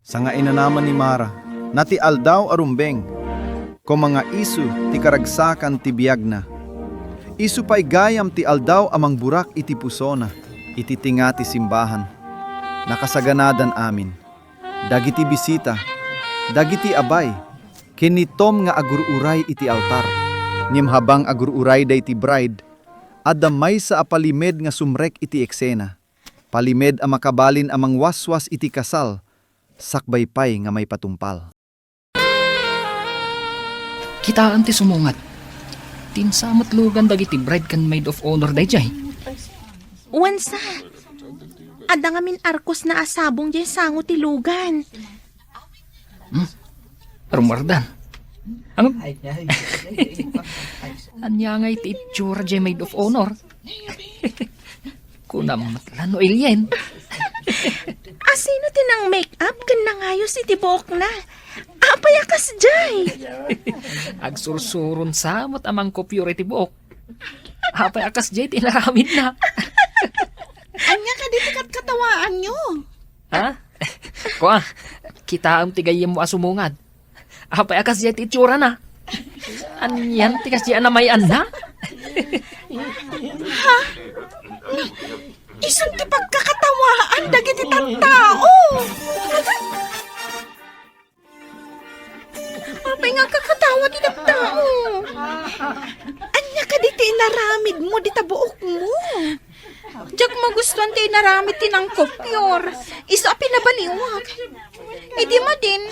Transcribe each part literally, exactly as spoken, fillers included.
Sangainanaman ni Mara, na ti aldaw a rumbeng, koma nga isu ti karagsakan ti biagna. Isu pay gayam ti aldaw a mangburak iti pusona, iti tinga ti simbahan. Nakasaganadan amin. Dagiti bisita, dagiti abay, ken ni Tom nga agur-uray iti altar. Ngem habang agur-uray daydi bride, adda maysa a palimed nga sumrek iti eksena. Palimed a makabalin a mangwaswas iti kasal, sakbay pay nga maipatungpal. Kitaem ti sumungad. Tinsa met lugan dagiti bride ken maid of honor daydiay. Wen sa, adda ngamin arkosna a sabong diay sango ti lugan. Hmm? Rummuardan. Ang... Ania ngay ti itsura diay maid of honor? Kunam met la no alien. Asino ti nang-make up ken nangayos iti buokna? Apay a kasdiay? Agsursuron sa met a mangkupyor iti buok. Apay a kasdiay ti inaramidna? Ania kadi ti katkatawaanyo? Ha? Kua, kitaem ti gayyemmo a sumungad. Apay a kasdiay ti itsurana? Anian ti kasdiay a namay-anna? Ha? Isun ti pagkakatawaan dagiti tattao. Apay nga agkakatawa ti tattao? Ania kadi ti inaramidmo dita buokmo? Diak magustuan ti inaramid ti nangkupyor. Isu a pinabaliwak. Idi madin,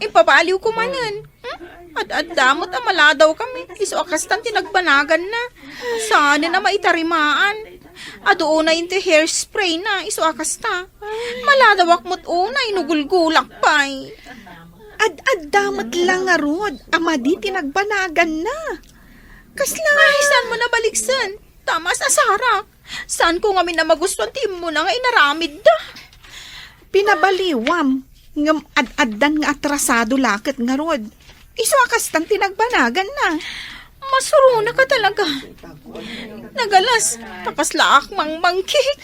ipabaliwko manen. Hmm? Ad-adda met a maladawkami. Isu a kastan ti nagbanaganna. Saanen a maitarimaan. Adu unay ti hairspray na. Isu a kasta. Maladawak met unay no gulgulak pay. Ad-adda met la ngarud a madi ti nagbanaganna. Kasla... Ay, saan mo nabaliksen? Tamas a sarak. Saanko ngamin a magustuan ti immuna nga inaramidda. Pinabaliwam, ngem ad-addan nga atrasado la ket ngarud. Isu a kastan ti nagbanaganna. Masuronaka talaga. Nagalas, ta kaslaak mangmangkik.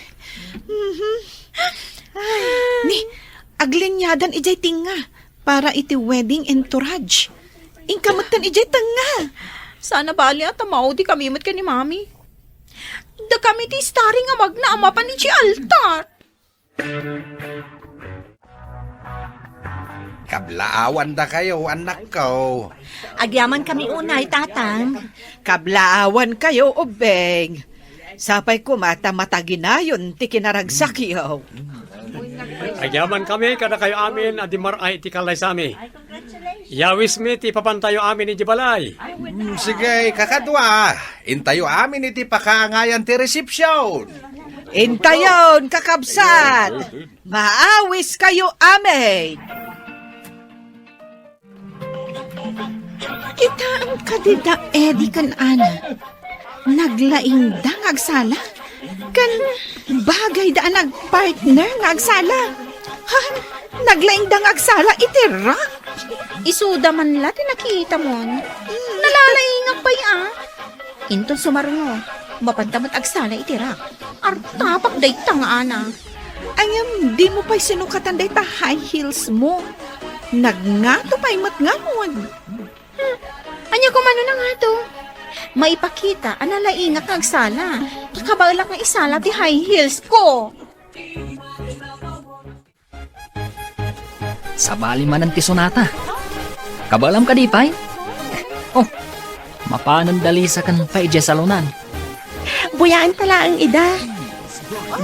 Mhm. Ay, ni, agliniadan idiay tinga para iti wedding entourage. Inka metten idiay tengnga. Saan a bali a ta maudikami met ken ni Mami. Dakami ti starring a magna a mapan idiay altar. Kablaawandakayo, annakko. Agyamankami unay, Tatang. Kablaawankayo, ubbing. Sapay koma ta mataginayon ti kinaragsakyo. Agyamankami kadakayo amin a dimar-ay iti kalaysami. Yawismi ti ipapantayo amin idiay balay. Mm, sige, kakadua, intayo amin iti pakaangayan ti resepsiyon. Intayon, kakabsat! Maawiskayo amin! Kitaem kadi da Eddie ken Ana. Naglaingda nga agsala. Ken bagayda a nagpartner nga agsala. Ha? Naglaingda nga agsala iti rak? Isuda man la ti nakitamon. Nalalaingak pay a. Inton sumarungo, mapanta met agsala iti rak. Artapak dayta nga Ana. Ay, ngem dimo pay sinukatan dayta high heels mo. Nagngato pay met ngarud. Hmm. Ania koma no nangato? Maipakita a nalaingak nga agsala. Ta kabaelak nga isala ti high heels ko. Sabali manen ti sonata. Kabaelam kadi pay? Oh, mapanen da Lisa ken pay idiay salonan. Buyaenta laeng ida.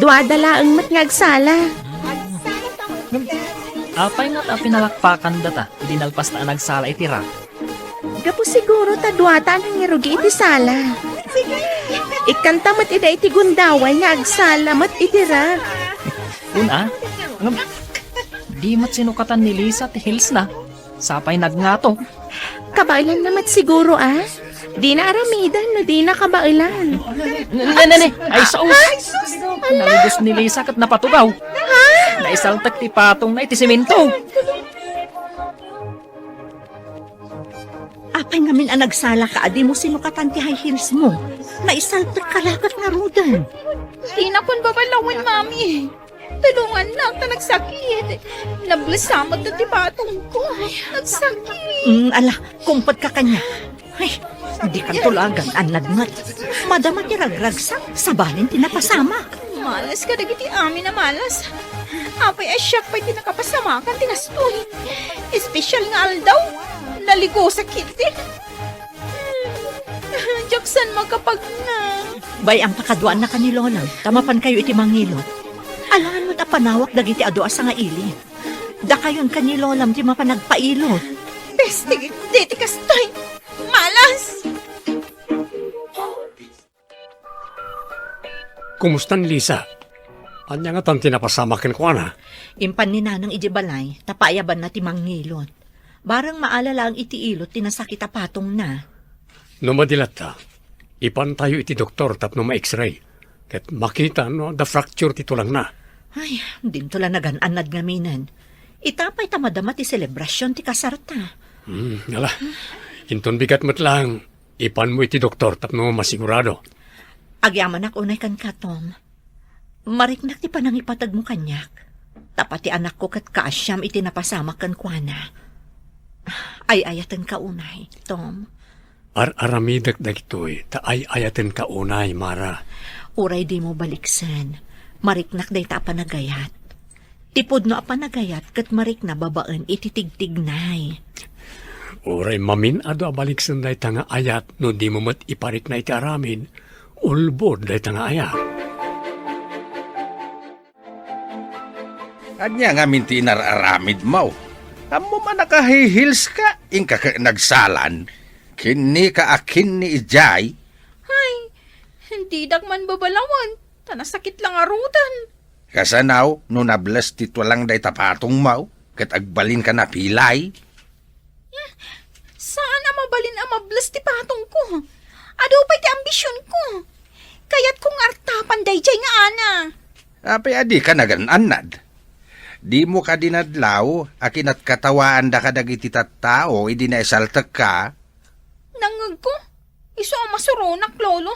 Duada laeng met nga agsala. Apay nga ta pinalakpakandata idi nalpasta a nagsala iti rak? Gapu siguro ta duata a nangirugi iti sala. Ikkanta met ida iti gundaway nga agsala met iti rak. Una, ngem di met sinukatan ni Lisa ti heels na. Sapay nagngato. Kabaelanna met siguro a. Dina aramidan no dina kabaelan. Ne, ne, ne. Ay, sao. Ay, sus! Ala! Nalugos ni Lisa ket napatugaw. Ha? Naisaltek ti patongna iti semento. Apay ngamin a nagsalaka a dimo sinukatan ti high heels mo? Naisaltekka la ket ngaruden. Dinakon babalawen, Mami. Tulongannak ta nagsakit. Nablesa met ti patongko. Nagsakit. Mm, ala, kumpetka kaniak. Ay, dikan tulagan, annad met. Madama ti ragragsak, sabali ti napasamak. Malas kadagiti amin a malas. Apay a siak pay ti nakapasamakan ti kastoy. Espesyal nga aldaw, naligusak iti. Diak saan makapagna. Bay-am ta kaduaannaka ni Lolam, ta mapankayo iti mangilot. Alangan met a panawak dagiti adu a sangaili. Dakayon ken ni Lolam ti mapan agpailot. Peste, deti kastoy! Malas! Kumusta ni Lisa? Ania ngatan ti napasamak kenkuana? Impan ni Nanang idiay balay, ta paayabanna ti mangilot. Bareng maala laeng iti ilot ti nasakit a patongna. No madi latta, ipantayo iti doktor tapno ma-X-ray. Ket makita no adda fracture ti tulangna. Ay, dinto la nagan-annad ngaminen. Ita pay ta madama ti selebrasion ti kasarta. Hmm, ala. Inton bigat met laeng, ipanmo iti doktor tapno masigurado. Agyamanak unay kenka, Tom. Mariknak ti panangipategmo kaniak. Tapno ti anakko ket kaasiam iti napasamak kenkuana. Ay-ayatenka unay, Tom. Ar-aramidek dagitoy ta ay-ayatenka unay, Mara. Uray dimo baliksen, mariknak dayta a panagayat. Ti pudno a panagayat ket marikna babaen iti tigtignay. Uray mamin-adu a baliksen dayta nga ayat no dimo met iparikna iti aramid, ulbod dayta nga ayat. Ania ngamin ti inar-aramidmo? Ammom a naka-high heels ka, inka ket nagsalan. Kinnika a kinni idiay. Ay, didak man babalawen, ta nasakit la ngaruden. Kasano no nables ti tulang dayta patongmo, ket agbalinka napilay? Saan a mabalin a mables ti patongko. Adu pay ti ambisionko. Kayatko nga artapan daydiay nga ana. Apay a dika nagan-annad? Dimo kadi nadlaw a kinatkatawaanda kadagiti tattao idi naisaltekka? Nangngegko, isu a masuronak, Lolo.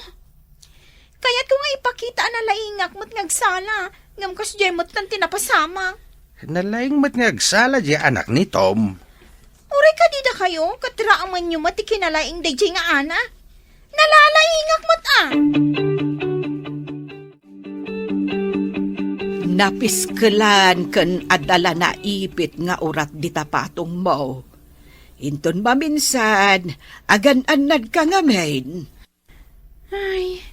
Kayatko nga ipakita a nalaingak met nga agsala, ngem kasdiay met laeng ti napasamak. Nalaing met nga agsala diay anak ni Tom. Uray kadi dakayo, ket raemenyo met ti kinalaing daydiay nga ana. Nalalaingak met a. Napiskelan ken adda la naipit nga urat dita patongmo. Inton maminsan, agan-annadka ngamin. Ay,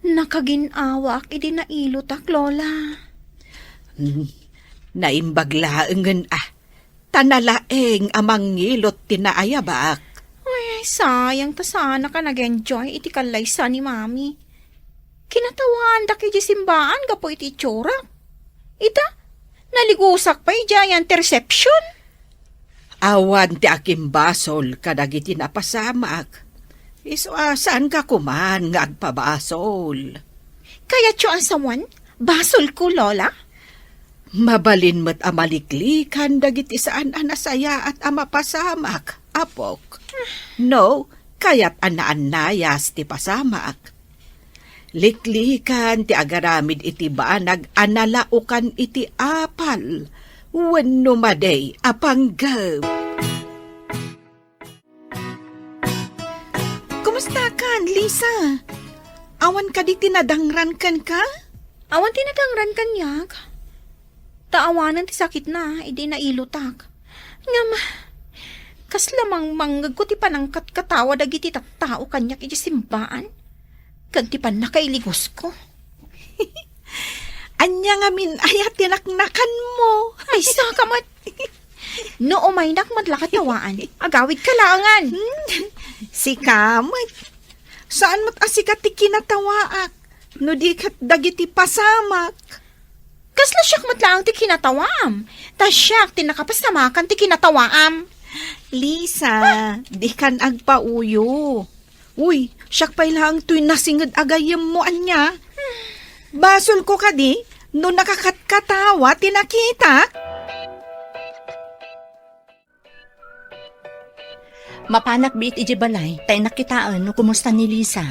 nakagin-awaak idi nailotak, Lola. Hmm, naimbag laengen a, ta nalaeng a mangilot ti naayabak. Ay, sayang ta saanak a nag-enjoy iti kallaysa ni Mami. Kinatawaandak idiay simbaan gapu iti itsurak. Ita, naligusak pay idiay interception. Awan ti akimbasol kadagiti napasamak. Isu a saanka koman nga agpabasol. Kayatyo a sawen, basolko, Lola? Mabalin met a maliklikan dagiti saan a nasayaat a mapasamak, apok. No, kayat a naannayas ti pasamak. Liklikan ti agaramid iti banag a nalaokan iti apal wenno madi a panggep. Kumustakan, Lisa? Awan kadi ti nadangran kenka? Awan ti nadangran kaniak. Ta awanen ti sakitna idi nailotak. Ngem, kasla mangmangngegko ti panangkatkatawa dagiti tattao kaniak idiay simbaan ken ti pannakailigusko. Ania ngamin aya ti naknakanmo? Ay, saka met. No umaynak met la katawaan, agawidka laengen. Hmm, sika met. Saan met a sika ti kinatawaak, no di ket dagiti pasamak. Kasla siak met laeng ti kinatawaam, ta siak ti nakapasamakan ti kinatawaam. Lisa, dikan agpauyo. Uy, siak pay laeng toy nasinged a gayyemmo ania. Basolko kadi no nakakatkatawa ti nakitak? Mapanak biit idiay balay, ta innak kitaen no kumusta ni Lisa.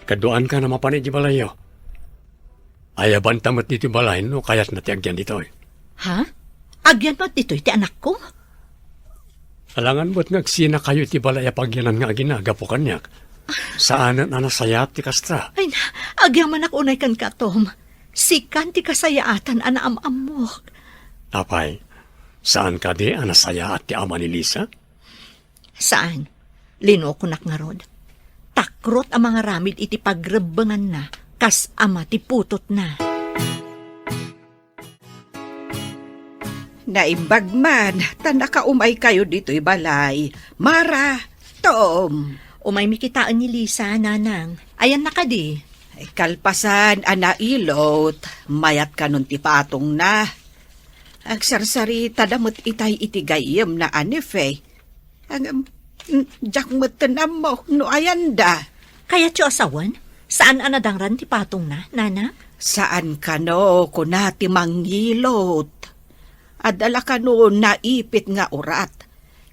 Kaduaanka a mapan idiay balayyo. Ayabanta met ditoy balay no kayatna ti agyan ditoy. Ha? Agyan met ditoy ti anakko? Alangan met nga agsinakayo iti balay a pagyanan nga agina gapu kaniak. Saanen a nasayaat ti kasta. Ay, na, agyamanak unay kenka, Tom. Sikan ti kasayaatan a naam-ammok. Apay, saan kadi a nasayaat ti ama ni Lisa? Saan. Linokonak ngarud. Takrot a mangaramid iti pagrebbenganna kas ama ti putotna. Naimbag man ta nakaumaykayo ditoy balay, Mara, Tom. Umaymi kitaen ni Lisa, Nanang. Ayanna kadi? Kalpasan a nailot, mayat kanon ti patongna. Agsarsaritada met itay iti gayyemna a nephew. Ngem, mm, diak metten ammo no ayanda. Kayatyo a sawen? Saan a nadangran ti patongna, Nana? Saan kano, kuna ti mangilot. Adda la kano naipit nga urat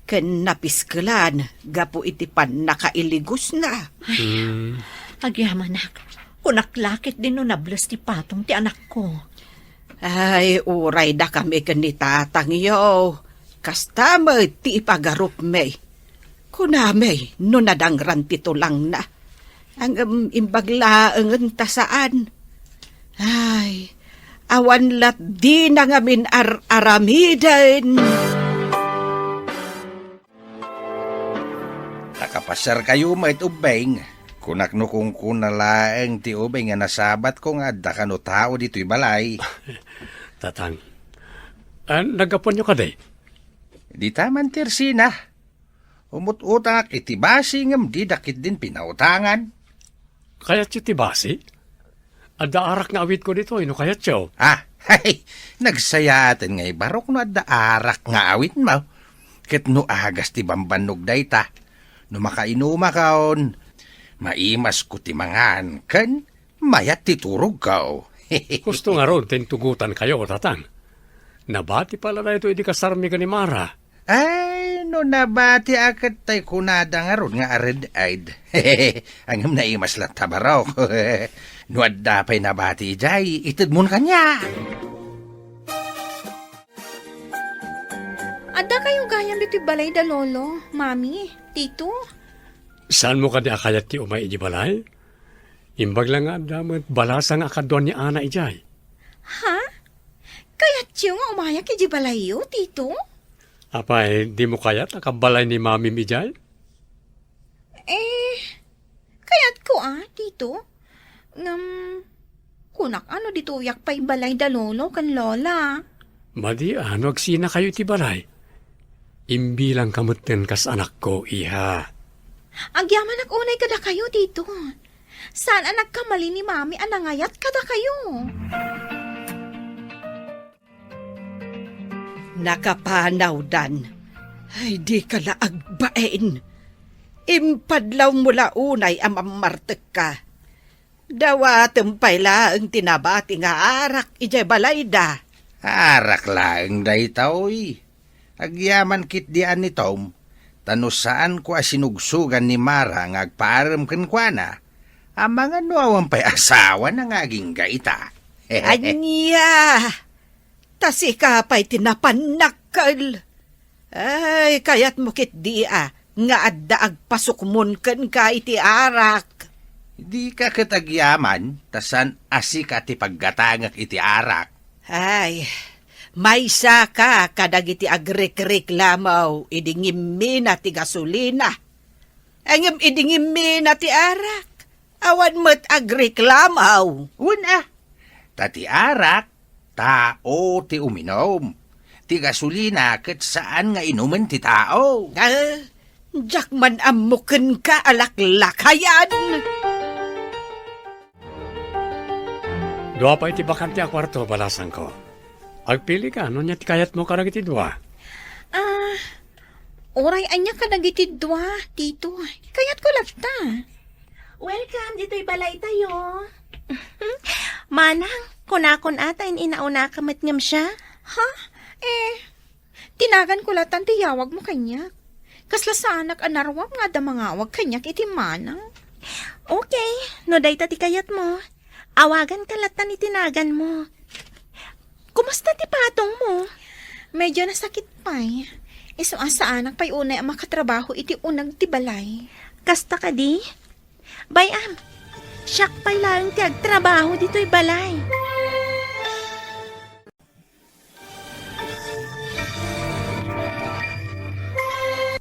ken napiskelan gapu iti pannakailigusna. Hmm. Agyamanak, kunak la ketdin no nables ti patong ti anakko. Ay, uray dakami ken ni tatangyo. Kasta met ti ipagarupmi. Kunami no nadangran ti tulangna. Ngem imbag laengen ta saan. Ay, awan lat dina ngamin ar-aramiden. Nakapasiarkayo met, ubbing. Kunak no kunkuna laeng ti ubing nga nasabatko nga adda kano tao ditoy balay. Tatang, ah, naggapuanyo kadi? Dita man ti ersina. Umut-utangak iti basi ngem dida ketdin pinautangan. Kayatyo ti basi? Adda arak nga awitko ditoy, no kayatyo. Ah, hay, nagsayaaten nga ibarok no adda arak nga awitmo. Ket no agas ti bambannog dayta, no makainumakon, maimasko ti mangan ken mayat ti turogko. Husto ngarud ta intugotankayo, Tatang. Nabati pay la daytoy idi kasarmi ken ni Mara. Ay, no nabatiak ket tay kunada ngarud nga a red-eyed. Ngem naimas latta barok. No adda pay nabati idiay, itedmon kaniak. Adda kayo gayam ditoy balay da Lolo, Mami, Tito? Saanmo kadi a kayat ti umay idiay balay? Imbag la nga adda met balasang a kaduan ni Ana idiay. Ha? Kayatyo nga umayak idiay balayyo, Tito? Apay, dimo kayat a kabalay ni Mamim idiay? Eh, kayatko a, Tito. Ngem, kunak a no ditoyak pay balay da Lolo ken Lola. Madi a no agsinakayo iti balay. Imbilangka metten kas anakko, iha. Agyamanak unay kadakayo, Tito. Saan a nagkamali ni Mami a nangayat kadakayo. Nakapanawdan. Ay, dika la agbain. Impadlawmo la unay a mammartekka. Dawatem pay laeng ti nabati nga arak idiay balayda. Arak laeng daytoy. Agyaman ketdi a ni Tom, ta no saanko a sinugsugan ni Mara nga agpaarem kenkuana, amangan no awan pay asawana nga agingga ita. Ania? Ta sika pay ti napannakkel. Ay, kayatmo ketdi a nga adda agpasukmon kenka iti arak. Dika ket agyaman, ta saan a sika ti paggatangek iti arak. Ay, maysaka kadagiti agrikriklamo idi ngimmina ti gasolina. Ngem idi ngimmina ti arak, awan met agreklamo. Wen a, ta ti arak, tao ti uminum. Ti gasolina ket saan nga inumen ti tao. Ah, diak man ammo kenka a laklakayan. Dua pay ti bakante a kuarto, balasangko. Agpili ka, no ania ti kayatmo kadagiti dua? Ah, uray ania kadagiti dua, Tito. Kayatko latta. Welcome ditoy balaytayo. Manang, kunakon a ta in-inaunaka met ngem siya? Ha? Eh, Tinaganko latan ti yawagmo kaniak. Kasla saanak a naruam nga adda mangawag kaniak iti manang. Okay, no dayta ti kayatmo. Awagan ka latta ni tinagan mo. Kumusta ti patong mo? Medyo nasakit pay. Isu a saanak pay unay a makatrabaho iti uneg ti balay. Kasta kadi? Bay-am, siak pay laeng ti agtrabaho ditoy balay.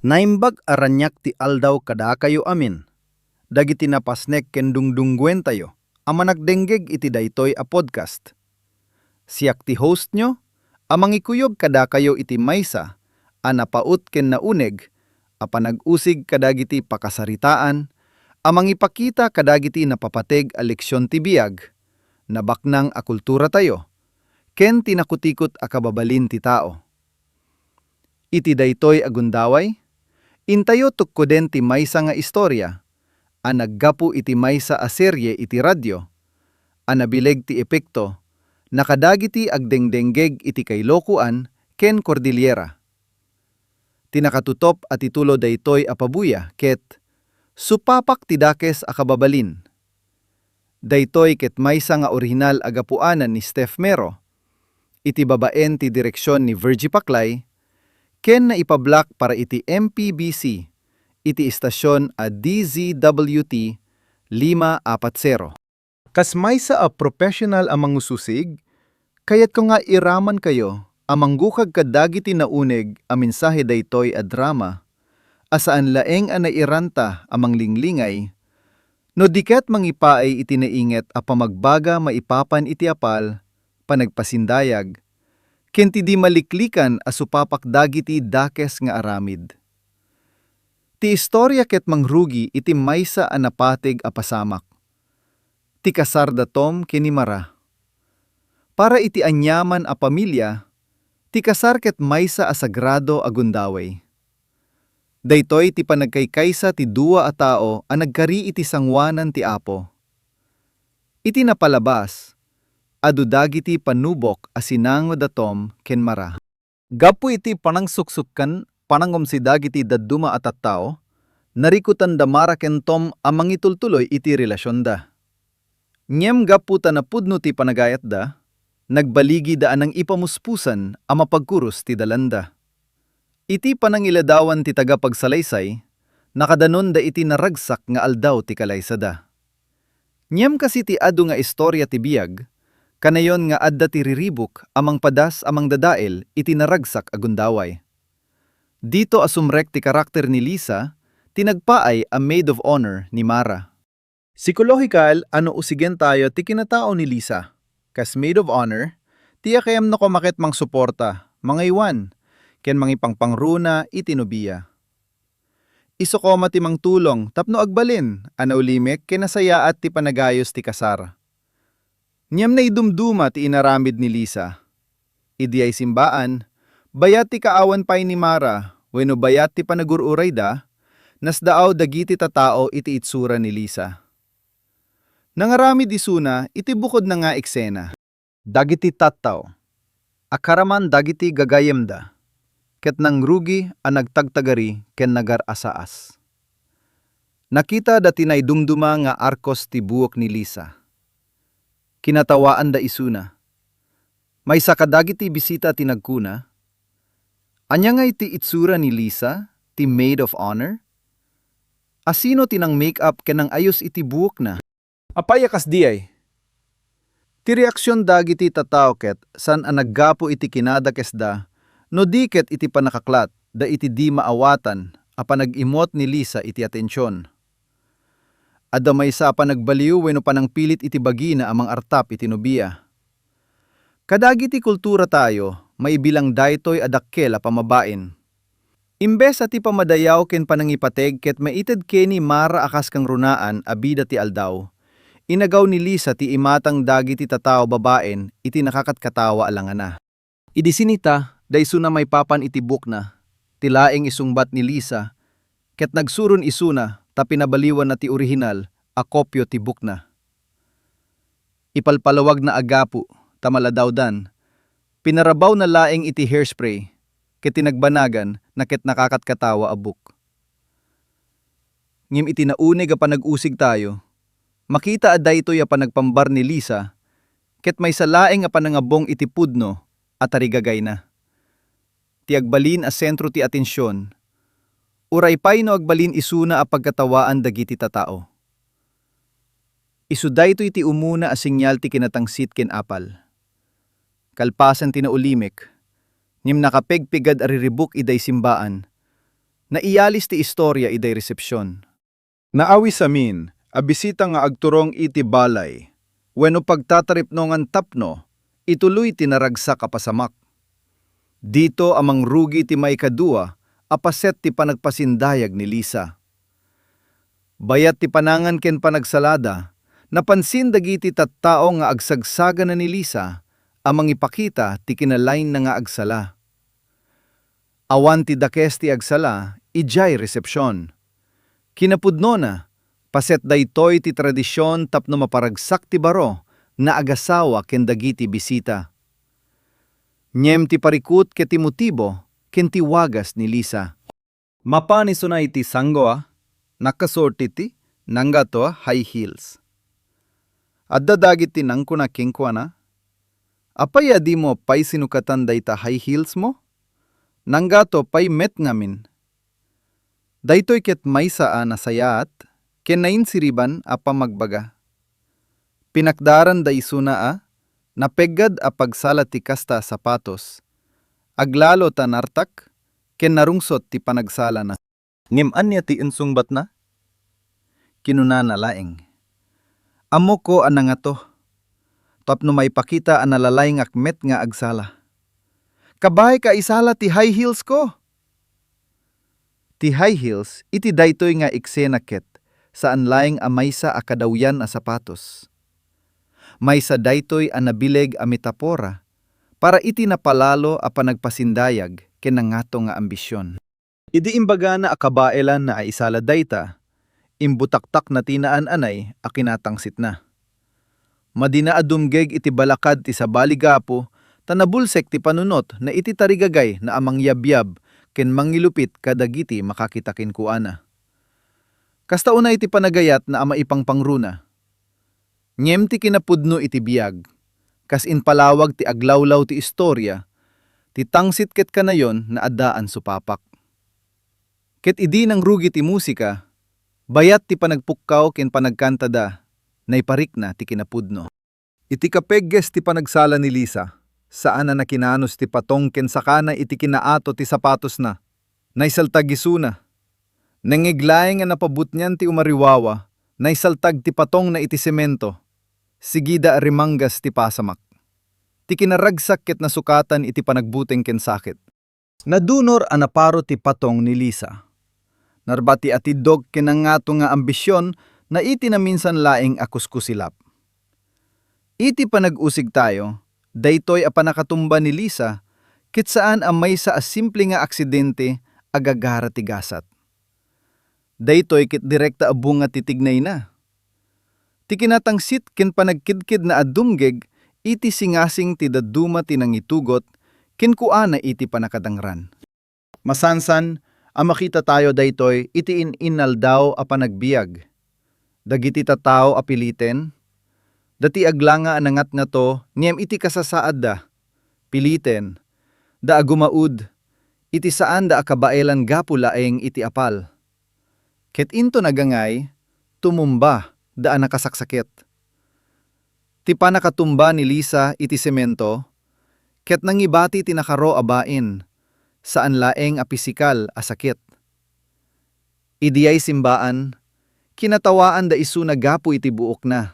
Naimbag a raniak ti aldaw kadakayo amin, dagiti napasnek ken dungdungguentayo a managdenggeg iti daytoy a podcast. Siak ti hostnyo a mangikuyog kadakayo iti maysa a napaut ken nauneg a panag-usig kadagiti pakasaritaan a mangipakita kadagiti napapateg a leksion ti biag, nabaknang a kulturatayo, ken ti nakutikot a kababalin ti tao. Iti daytoy a gundaway, intayo tukkoden ti maysa nga istoria a naggapu iti maysa a serie iti radio a nabileg ti epekto na kadagiti agdengdenggeg iti Kailokuan ken Cordillera. Ti nakatutop a titulo daytoy a pabuya ket Supapak ti Dakes a Kababalin. Daytoy ket maysa nga orihinal a gapuanan ni Steph Mero, iti babaen ti direksion ni Virgie Paclay, ken naipablak para iti M P B C iti istasion a D Z W T lima apat zero. Kas maysa a professional a mangususig, kayatko nga iramankayo a manggukag kadagiti nauneg a mensahe daytoy a drama a saan laeng a nairanta a manglinglingay, no di ket mangipaay iti nainget a pamagbaga maipapan iti apal, panagpasindayag, ken ti di maliklikan a supapak dagiti dakes nga aramid. Ti istoria ket mangrugi iti maysa a napateg a pasamak. Ti kasar da Tom ken ni Mara. Para iti aniaman a pamilia, ti kasar ket maysa a sagrado a gundaway. Daytoy ti panagkaykaysa ti dua a tao a nagkari iti sangoanan ti Apo. Iti napalabas, adu dagiti panubok a sinango da Tom ken Mara. Gapu iti panangsuksuk ken panangumsi dagiti dadduma a tattao, narikutan da Mara ken Tom a mangitultuloy iti relasionda. Ngem gapu ta napudno ti panagayatda, nagbaligida a nangipamuspusan a mapagkurus ti dalanda. Iti panangiladawan ti tagapagsalaysay, nakadanonda iti naragsak nga aldaw ti kalaysada. Ngem kas iti adu nga istoria ti biag, kanayon nga adda ti riribuk a mangpadas a mangdadael iti naragsak a gundaway. Dito a sumrek ti karakter ni Lisa, ti nagpaay a maid of honor ni Mara. Psikolohikal a no usigentayo ti kinatao ni Lisa, kas maid of honor, ti kayatna koma ket mangsuporta, mangaywan, ken mangipangpangruna iti nobia. Isu koma ti mangtulong tapno agbalin a naulimek ken nasayaat ti panagayos ti kasar. Ngem naidumduma ti inaramid ni Lisa. Idiay simbaan, bayat ti kaawan pay ni Mara wenno bayat ti panagur-urayda, nasdaaw dagiti tattao iti itsura ni Lisa. Nangaramid isuna iti bukodna nga eksena. Dagiti tattao, akaraman dagiti gagayyemda, ket nangrugi a nagtagtagari ken nagar-asaas. Nakitada ti naidumduma nga arkos ti buok ni Lisa. Kinatawaanda isuna. Maysa kadagiti bisita ti nagkuna, "Ania ngay ti itsura ni Lisa, ti maid of honor? Asino ti nang-make up ken nang-ayos iti buokna?" Apay a kasdiay? Ti reaksion dagiti tattao ket saan a naggapu iti kinadakesda no di ket iti pannakaklat da iti di maawatan a panag-immut ni Lisa iti atension. Adda maysa a panagbaliw wenno panangpilit iti bagina a mangartap iti nobia. Kadagiti kulturatayo, maibilang daytoy a dakkel a pammabain. Imbes a ti pammadayaw ken panangipateg ket maited ken ni Mara a kas kangrunaan a bida ti aldaw, inagaw ni Lisa ti imatang dagiti tattao babaen iti nakakatkatawa a langana. Idi sinita, da isuna maipapan iti buokna, ti laeng isungbat ni Lisa, ket nagsuron isuna ta pinabaliwanna ti orihinal a kopia ti buokna. Ipalpalawagna a gapu ta maladawdan, pinarabawna laeng iti hairspray, ket ti nagbanagan na ket nakakatkatawa a buok. Ngem iti nauneg a panag-usigtayo, Makita a daytoy a panagpambar ni Lisa ket maysa laeng a panangabong iti pudno a tarigagayna. Ti agbalin a sentro ti atension, uray pay no agbalin isuna a pagkatawaan dagiti tattao. Isu daytoy ti umuna a senyal ti kinatangsit ken apal. Kalpasan ti naulimek, ngem nakapegpegad a riribuk idiay simbaan, naiyalis ti istoria idiay resepsion. Naawisamin a bisita nga agturong iti balay wenno pagtataripnongan tapno ituloy ti naragsak a pasamak. Dito a mangrugi ti maikadua a paset ti panagpasindayag ni Lisa. Bayat ti panangan ken panagsalada, napansin dagiti tattao nga agsagsagana ni Lisa a mangipakita ti kinalainna nga agsala. Awan ti dakes ti agsala idiay resepsion. Kinapudnona, paset daytoy ti tradision tapno maparagsak ti baro nga agasawa ken dagiti bisita. Ngem ti parikut ket ti motibo ken ti wagas ni Lisa. Mapan isuna iti sanggo a nakasurot iti nanggato a high heels. Adda dagiti nangkuna kenkuana, "Apay a dimo pay sinukatan dayta high heels mo? Nanggato pay met ngamin." Daytoy ket maysa a nasayaat ken nainsiriban a pamagbaga. Pinakdaran da isuna a napeggad a pagsala ti kasta a sapatos. Aglalo ta nartak ken narungsot ti panagsalana. Ngem ania ti insungbatna? Kinunana laeng, "Ammok a nangato, tapno maipakita a nalalaingak met nga agsala. Kabaek a isala ti high heels ko!" Ti high heels iti daytoy nga eksena ket saan laeng a maysa a kadawyan a sapatos. Maysa daytoy a nabileg a metapora para iti napalalo a panagpasindayag ken nangato nga ambision. Idi imbagana a kabaelanna a isala dayta, imbutaktakna ti naan-anay a kinatangsitna. Madina a dumgeg iti balakad ti sabali gapu ta nabulsek ti panunotna iti tarigagayna a mangyabyab ken mangilupit kadagiti makakita kenkuana. Kasta unay ti panagayatna a maipangpangruna. Ngem ti kinapudno iti biag, kas impalawag ti aglawlaw ti istoria, ti tangsit ket kanayon nga addaan supapak. Ket idi nangrugi ti musika, bayat ti panagpukkaw ken panagkantada, naiparikna ti kinapudno. Iti kapegges ti panagsala ni Lisa, saan a nakinanos ti patong ken sakana iti kinaato ti sapatosna. Naisaltag isuna. Nangngeg laeng a napabutngan ti umariwawa, naisaltag ti patongna iti semento. Sigida a rimanggas ti pasamak. Ti kinaragsak ket nasukatan iti panagbuteng ken sakit. Nadunor a naparo ti patong ni Lisa. Narbati a tiddog ken nangato nga ambision na iti naminsan laeng a kuskusilap. Iti panag-usig tayo, daytoy a panakatumba ni Lisa ket saan a maysa a simple nga aksidente a gagara ti gasat. Daytoy ket direkta a bunga ti tignayna. Ti kinatangsit ken panagkedkedna a dumgeg iti singasing ti dadduma ti nangitugot kenkuana iti panakadangran. Masansan a makita tayo daytoy iti in-inaldaw a panagbiag. Dagiti tattao a piliten, da ti aglanga a nangatngato ngem iti kasasaadda, piliten, da a gumaud, iti saanda a kabaelan gapu laeng iti apal. Ket inton agangay, tumumba da a nakasaksakit. Ti panakatumba ni Lisa iti semento, ket nangibati ti nakaro a bain, saan laeng a pisikal a sakit. Idiay simbaan, kinatawaanda isuna gapu iti buokna.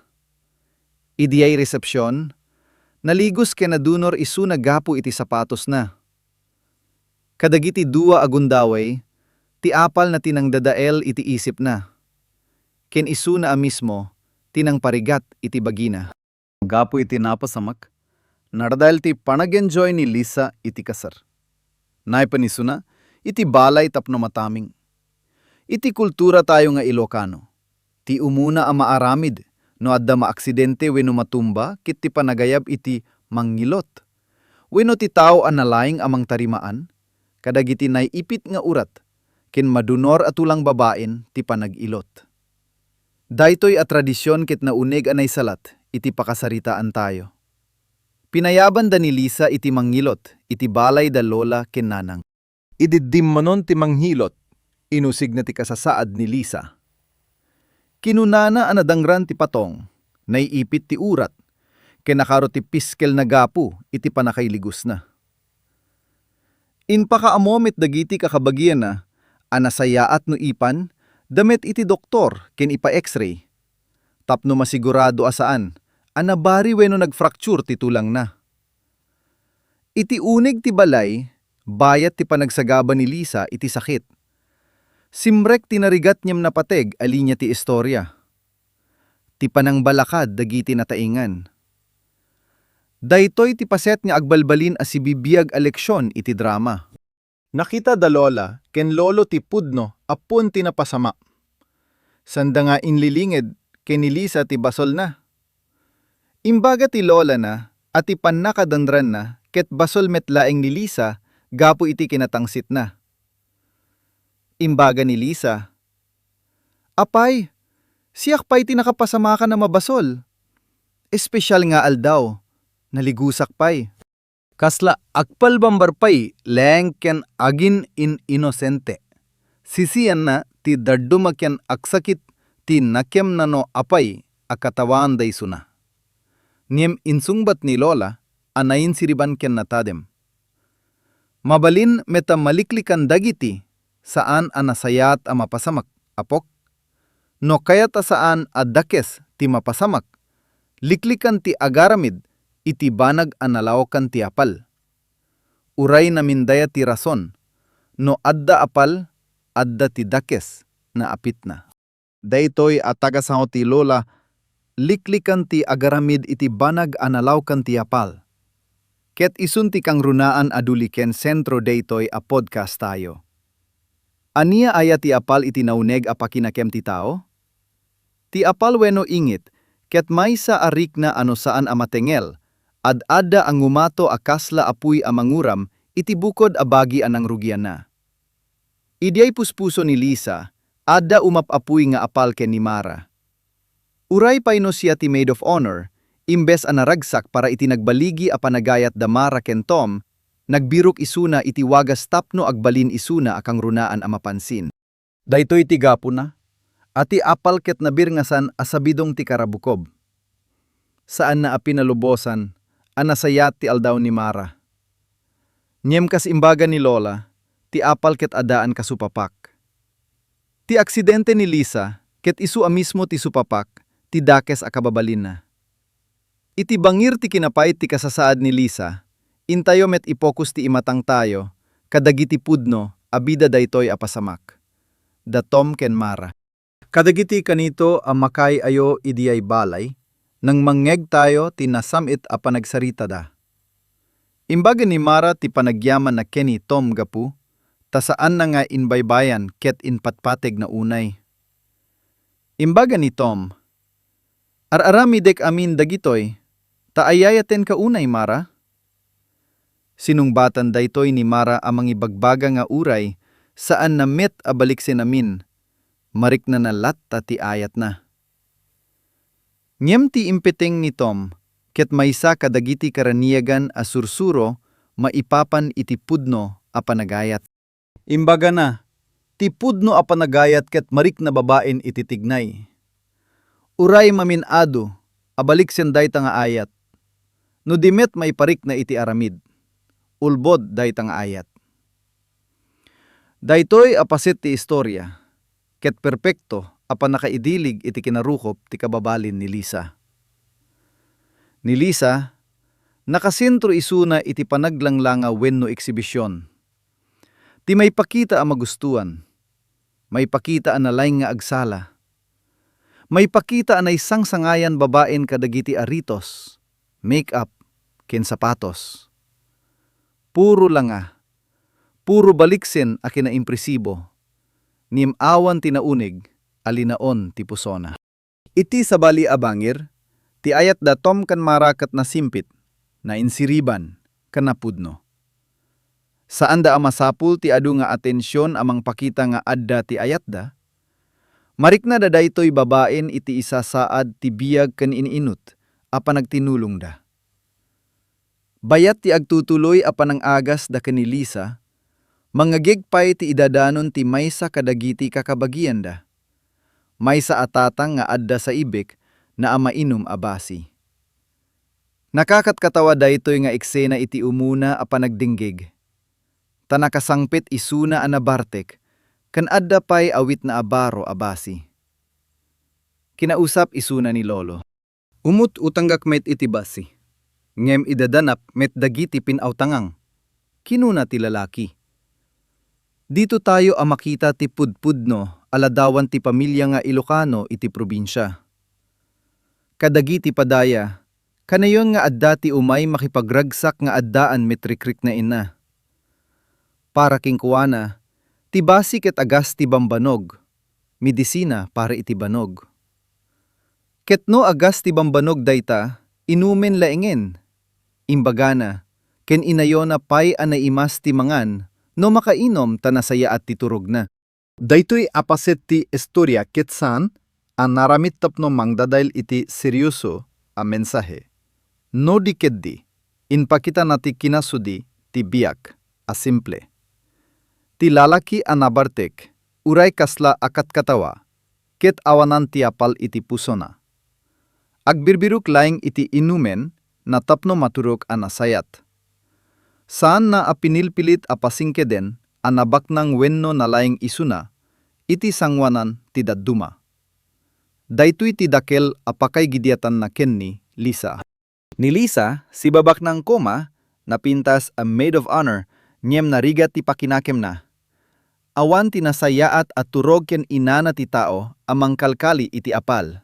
Idiay resepsion, naligos ken nadunor isuna gapu iti sapatosna. Kadagiti dua a gundaway, ti apalna ti nangdadael iti isipna, ken isuna a mismo ti nangparigat iti bagina. Gapu iti napasamak, naradael ti panag-enjoy ni Lisa iti kasar. Naipan isuna iti balay tapno mataming. Iti kultura tayo nga Ilocano, ti umuna a maaramid no adda maaksidente wenno matumba ket ti panagayab iti mangngilot wenno ti tao a nalaing a mangtarimaan kadagiti naiipit nga urat ken madunor a tulang babain ti panag-ilot. Daytoy a tradision ket nauneg a naisalat iti pakasaritaantayo. Pinayabanda ni Lisa iti mangngilot iti balay da Lola ken Nanang. Idi dimmanon ti mangngilot, inusigna ti kasasaad ni Lisa. Kinunana a nadangran ti patong, naiipit ti urat, ken nakaro ti piskelna gapu iti pannakailigusna. Impakaammo met dagiti kakabagianna a nasayaat no ipan da met iti doktor ken ipa-X-ray, tapno masigurado a saan a nabari wenno nagfracture ti tulangna. Iti uneg ti balay, bayat ti panagsagaba ni Lisa iti sakit, simrek ti narigat ngem napateg a linia ti istoria. Ti panangbalakad dagiti nataengan. Daytoy ti paset nga agbalbalin a sibibiag a leksion iti drama. Nakita da Lola ken Lolo ti pudno a puon ti napasamak. Sanda nga inlilinged ken ni Lisa ti basolna. Imbaga ti lolana a ti pannakadangranna ket basol met laeng ni Lisa gapu iti kinatangsitna. Imbaga ni Lisa, "Apay, siak pay ti nakapasamakan a mabasol. Espesial nga aldaw, naligusak pay." Kasla agpalbambar pay laeng ken agin-in-inosente. Sisianna ti dadduma ken agsakit ti nakemna no apay a katawaanda isuna. Ngem insungbat ni Lola a nainsiriban ken natadem. Mabalin met a maliklikan dagiti saan a nasayaat a mapasamak, apok. No kayat a saan a dakes ti mapasamak, liklikan ti agaramid iti banag a nalaokan ti apal. Uray namindaya ti rason, no adda apal, adda ti dakes nga apitna. Daytoy a tagasango ti Lola, liklikan ti agaramid iti banag a nalaokan ti apal. Ket isun ti kangrunaan a duli ken sentro daytoy a podcast tayo. Ania aya ti apal iti nauneg a pakinakem ti tao? Ti apal wenno ingit, ket maysa a rikna a no saan a matengel, ad-adda a ngumato a kasla apuy a manguram iti bukod a bagi a nangrugianna. Idiay puspuso ni Lisa, adda umap-apuy nga apal ken ni Mara. Uray pay no siya ti maid of honor, imbes a naragsak para iti nagbaligi a panagayat da Mara ken Tom, nagbirok isuna iti wagas tapno agbalin isuna a kangrunaan a mapansin. Daytoy ti gapuna a ti apal ket nabirngasan a sabidong ti karabukob. Saanna a pinalubosan a nasayaat ti aldaw ni Mara. Ngem kas imbaga ni Lola, ti apal ket addaan kasupapak. Ti aksidente ni Lisa ket isu a mismo ti supapak ti dakes a kababalinna. Iti bangir ti kinapait ti kasasaad ni Lisa, intayo met ipokus ti imatangtayo kadagiti pudno a bida daytoy a pasamak, da Tom ken Mara. Kadagiti kanito a makaay-ayo idiay balay, nangmangngegtayo ti nasam-it a panagsaritada. Imbaga ni Mara ti panagyamanna ken ni Tom gapu ta saanna nga inbaybayan ket inpatpategna unay. Imbaga ni Tom, "Ar-aramidek amin dagitoy, ta ayayatenka unay, Mara?" Sinungbatan daytoy ni Mara a mangibagbaga nga uray saanna met a baliksen amin, mariknana latta ti ayatna. Ngem ti impeteng ni Tom ket maysa kadagiti karaniagan a sursuro maipapan iti pudno a panagayat. Imbagana, ti pudno a panagayat ket marikna babaen iti tignay. Uray mamin-adu a baliksen dayta nga ayat, no di met maiparikna iti aramid, ulbod dayta nga ayat. Daytoy a paset ti istoria, ket perpekto a pannakaidilig iti kinarukop ti kababalin ni Lisa. Ni Lisa, nakasentro isuna iti panaglanglanga wenno eksibisyon. Ti maipakita a magustuan, maipakita a nalaing nga agsala, maipakita a naisangsangayan babaen kadagiti aritos, make-up, ken sapatos. Puro langa, puro baliksen a kinaimpresibo, ngem awan ti nauneg a linaon ti pusona. Iti sabali a bangir, ti ayat da Tom ken Mara ket nasimpit, nainsiriban, ken napudno. Saanda a masapul ti adu nga atension a mangpakita nga adda ti ayatda. Mariknada daytoy babaen iti isasaad ti biag ken in-inut a panagtinulongda. Bayat ti agtutuloy a panangagasda ken ni Lisa, mangngegeg pay ti idadanon ti maysa kadagiti kakabagianda. Maysa a tatang nga adda saibek na a mainum a basi. Nakakatkatawa daytoy nga eksena iti umuna a panagdinggeg, ta nakasangpet isuna a nabartek ken adda pay awitna a baro a basi. Kinausap isuna ni Lolo. Umut-utanggak met iti basi, ngem idadanak met dagiti pin-awtangang, kinuna ti lalaki. Ditotayo a makita ti pudpudno a ladawan ti pamilia nga Ilocano iti probinsia. Kadagiti padaya, kanayon nga adda ti umay makipagragsak nga addaan met rikriknaenna. Para kenkuana, ti basi ket agas ti bambanog, medisina para iti banog. Ket no agas ti bambanog dayta, inumen laengen, imbagana, ken inayona pay a naimas ti mangan no makainum ta nasayaat ti turogna. Daytoy a paset ti istoria ket saan a naramid tapno mangdadael iti serioso a mensahe. No di ketdi, impakitana ti kinasudi ti biag a simple. Ti lalaki a nabartek, uray kasla a katkatawa, ket awanan ti apal iti pusona. Agbirbirok laeng iti inumenna tapno maturog a nasayaat. Saanna a pinilpilit a pasingkeden a nabaknang wenno nalaing isuna iti sangoanan ti dadduma. Daytoy ti dakkel a pakaigidiatanna ken ni Lisa. Ni Lisa, sibabaknang koma, napintas a maid of honor, ngem narigat ti pakinakemna. Awan ti nasayaat a turog ken inana ti tao a mangkalkali iti apal.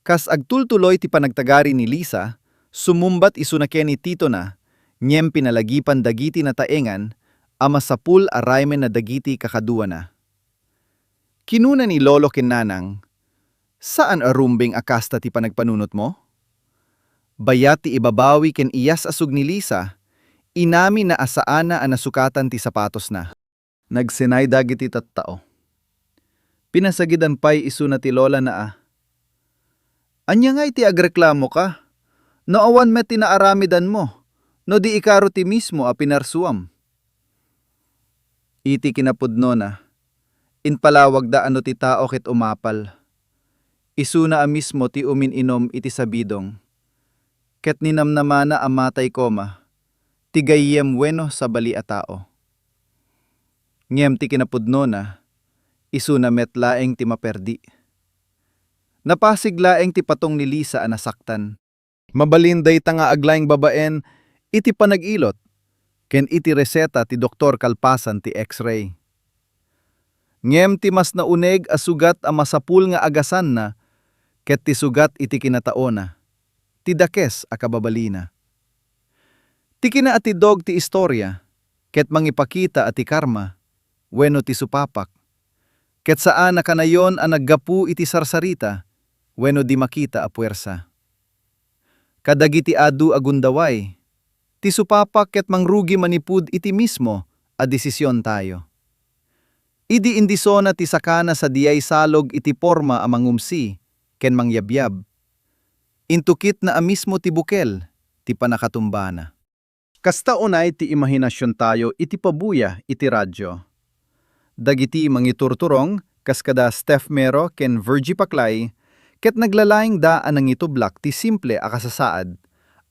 Kas agtultuloy ti panagtagari ni Lisa, sumumbat isuna ken ni titona, ngem pinalagipan dagiti nataengan a masapul a raymenna dagiti kakaduana. Kinuna ni Lolo ken Nanang, "Saan a rumbeng a kasta ti panagpanunotmo?" Bayat ti ibabawi ken iyas-asug ni Lisa, inaminna a saanna a nasukatan ti sapatosna. Nagsenay dagiti tattao. Pinasagidan pay isuna ti lolana a, "Ania ngay ti agreklamoka? No awan met ti naaramidanmo, no di ikaro ti mismo a pinarsuam." Iti kinapudnona, impalawagda a no ti tao ket umapal, isuna a mismo ti umin-inum iti sabidong, ket ninamnamana a matay koma ti gayyem wenno sabali a tao. Ngem ti kinapudnona, isuna met laeng ti maperdi. Napasig laeng ti patong ni Lisa a nasaktan. Mabalin dayta nga aglaing babaen iti panag-ilot ken iti reseta ti doktor kalpasan ti X-ray. Ngem ti mas nauneg a sugat a masapul nga agasanna ket ti sugat iti kinataona, ti dakes a kababalina. Ti kinaatidog ti istoria ket mangipakita a ti karma wenno ti supapak, ket saan a kanayon a naggapu iti sarsarita wenno di makita a puersa. Kadagiti adu a gundaway, ti supapak ket mangrugi manipud iti mismo a desisiontayo. Idi indisona ti sakana sadiay salog iti porma a mangumsi ken mangyabyab, intukitna a mismo ti bukel ti pannakatumbana. Kasta unay ti imahinasiontayo iti pabuya iti radio. Dagiti mangiturturong, kas kada Steph Mero ken Virgie Paclay, ket naglalaingda a nangitublak ti simple a kasasaad,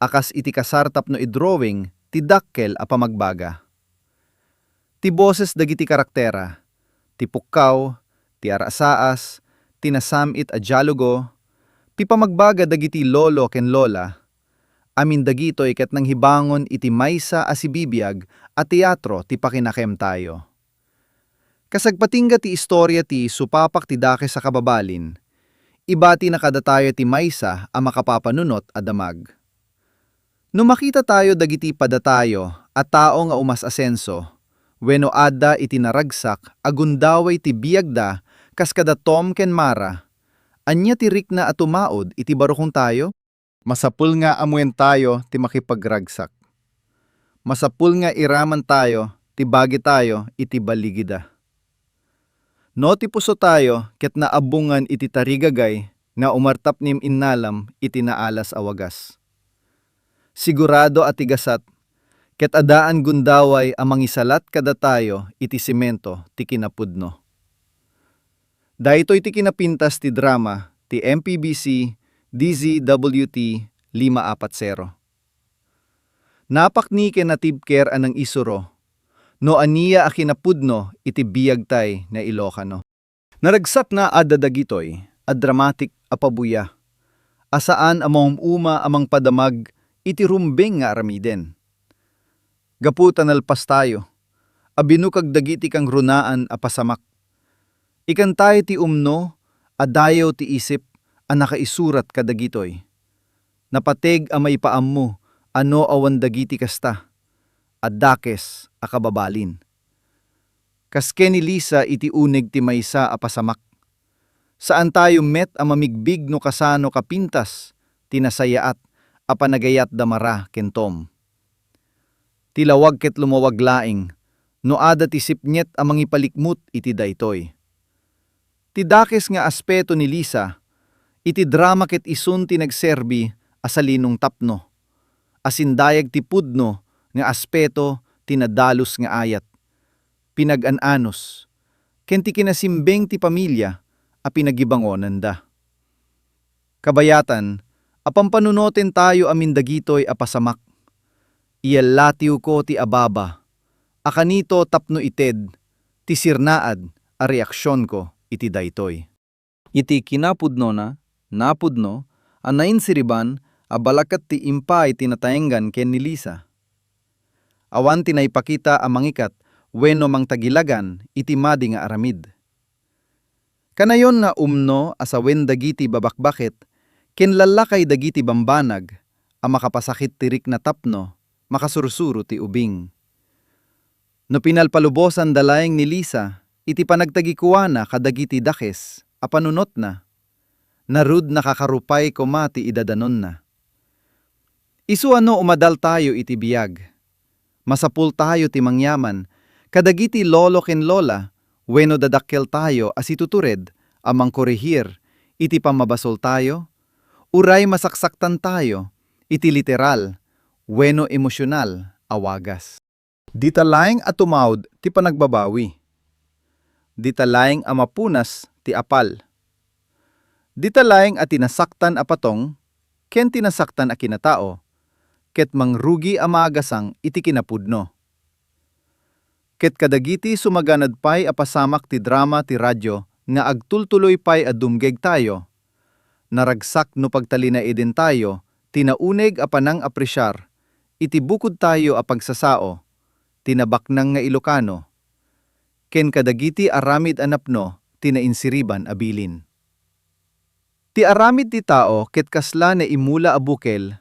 a kas iti kasar tapno idrawing ti dakkel a pamagbaga. Ti boses dagiti karaktera, ti pukkaw, ti arasaas, ti nasam-it a dialogo, ti pamagbaga dagiti lolo ken lola, amin dagitoy ket nanghibangon iti maysa a sibibiag a teatro ti pakinakemtayo. Kas agpatingga ti istoria ti supapak ti dakes a kababalin, ibatina kadatayo ti maysa a makapapanunot a damag. No makitatayo dagiti padatayo a tao nga umas-asenso, wenno adda iti naragsak a gundaway ti biagda kas kada Tom ken Mara, ania ti rikna a tumaud iti barukongtayo? Masapul nga ammoentayo ti makipagragsak. Masapul nga iramantayo ti bagitayo iti baligida. No ti pusotayo ket naabungan iti tarigagay nga umartapnim innalam iti naalas a wagas, sigurado a ti gasat ket addaan gundaway a mangisalat kadatayo iti semento ti kinapudno. Daytoy ti kinapintas ti drama ti M P B C D Z W T lima apat zero. Napakni ken natibker a nangisuro no ania a kinapudno iti biagtay nga Ilocano. Naragsak nga adda dagitoy a dramatik a pabuya a saan a maum-uma a mangpadamag iti rumbeng nga aramiden. Gapu ta nalpastayo a binukag dagiti kangrunaan a pasamak, ikantayo ti umno a dayaw ti isip a nakaisurat kadagitoy. Napateg a maipaammo a no awan dagiti kasta a dakes a kababalin. Kas ken ni Lisa iti uneg ti maysa a pasamak, saantayo met a mamigbig no kasano kapintas ti nasayaat a panagayat da Mara ken Tom. Ti lawag ket lumawag laeng no adda ti sipnget a mangipalikmut iti daytoy. Ti dakes nga aspeto ni Lisa iti drama ket isun ti nagserbi a salinong tapno a sindayag ti pudno nga aspeto ti nadalus nga ayat, pinagan-anus, ken ti kinasimbeng ti pamilia a pinagibangonanda. Kabayatan a pampanunotentayo amin dagitoy a pasamak. Iyallatiwko ti ababa a kanito tapno ited ti sirnaad a reaksionko iti daytoy. Iti kinapudnona, napudno a nainsiriban a balaket ti impay ti nataenggan ken ni Lisa. Awan ti naipakita a mangikat wenno mangtagilagan iti madi nga aramid. Kanayon nga umno a sawen dagiti babakbaket ken lallakay dagiti bambanag a makapasakit ti rikna tapno makasursuro ti ubing. No pinalpalubosanda laeng ni Lisa iti panagtagikuana kadagiti dakes a panunotna, narud nakakarupay koma ti idadanonna. Isu a no umadaltayo iti biag, masapultayo ti mangyaman kadagiti lolo ken lola wenno dadakkeltayo a situtured a mangkorehir iti pammabasoltayo, uray masaksaktantayo iti literal wenno emosional a wagas. Dita laeng a tumawd ti panagbabawi. Dita laeng a mapunas ti apal. Dita laeng a ti nasaktan a patong ken ti nasaktan a kinatao ket mangrugi a maagasang iti kinapudno. Ket kadagiti sumaganad pay a pasamak ti drama ti radio nga agtultuloy pay a dumngegtayo, naragsak no pagtalinaedentayo ti nauneg a panang-apresiar iti bukodtayo a pagsasao ti nabaknang nga Ilokano ken kadagiti aramid a napno ti nainsiriban a bilin. Ti aramid ti tao ket kasla naimula a bukel,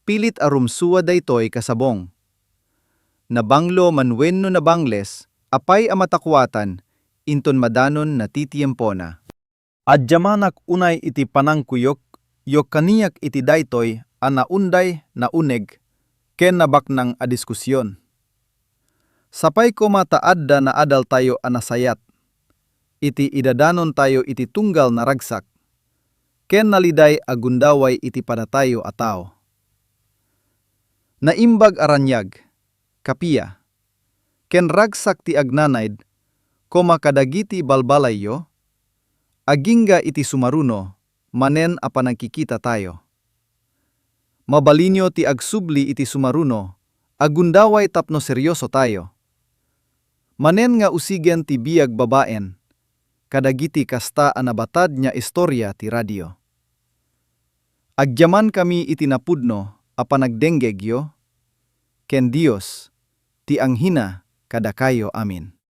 pilit a rumsua daytoy kasabong. Nabanglo man wenno nabangles, apay a matakuatan inton madanon natitiempona. Agyamanak unay iti panangkuyokyo kaniak iti daytoy a naunday, nauneg, ken nabaknang a diskusion. Sapay koma ta adda naadaltayo a nasayat iti idadanontayo iti tunggal naragsak ken naliday a gundaway iti padatayo a tao. Naimbag a raniag, kappia, ken ragsak ti agnanayd koma kadagiti balbalayyo, agingga iti sumaruno manen a panagkikitatayo. Mabalinyo ti agsubli iti sumaruno a gundaway tapno seriosotayo. Manen nga usigen ti biag babaen kadagiti kasta a nabatad nga istoria ti radio. Agyamankami iti napudno a panagdenggegyo, ken Dios ti anghina kadakayo amin.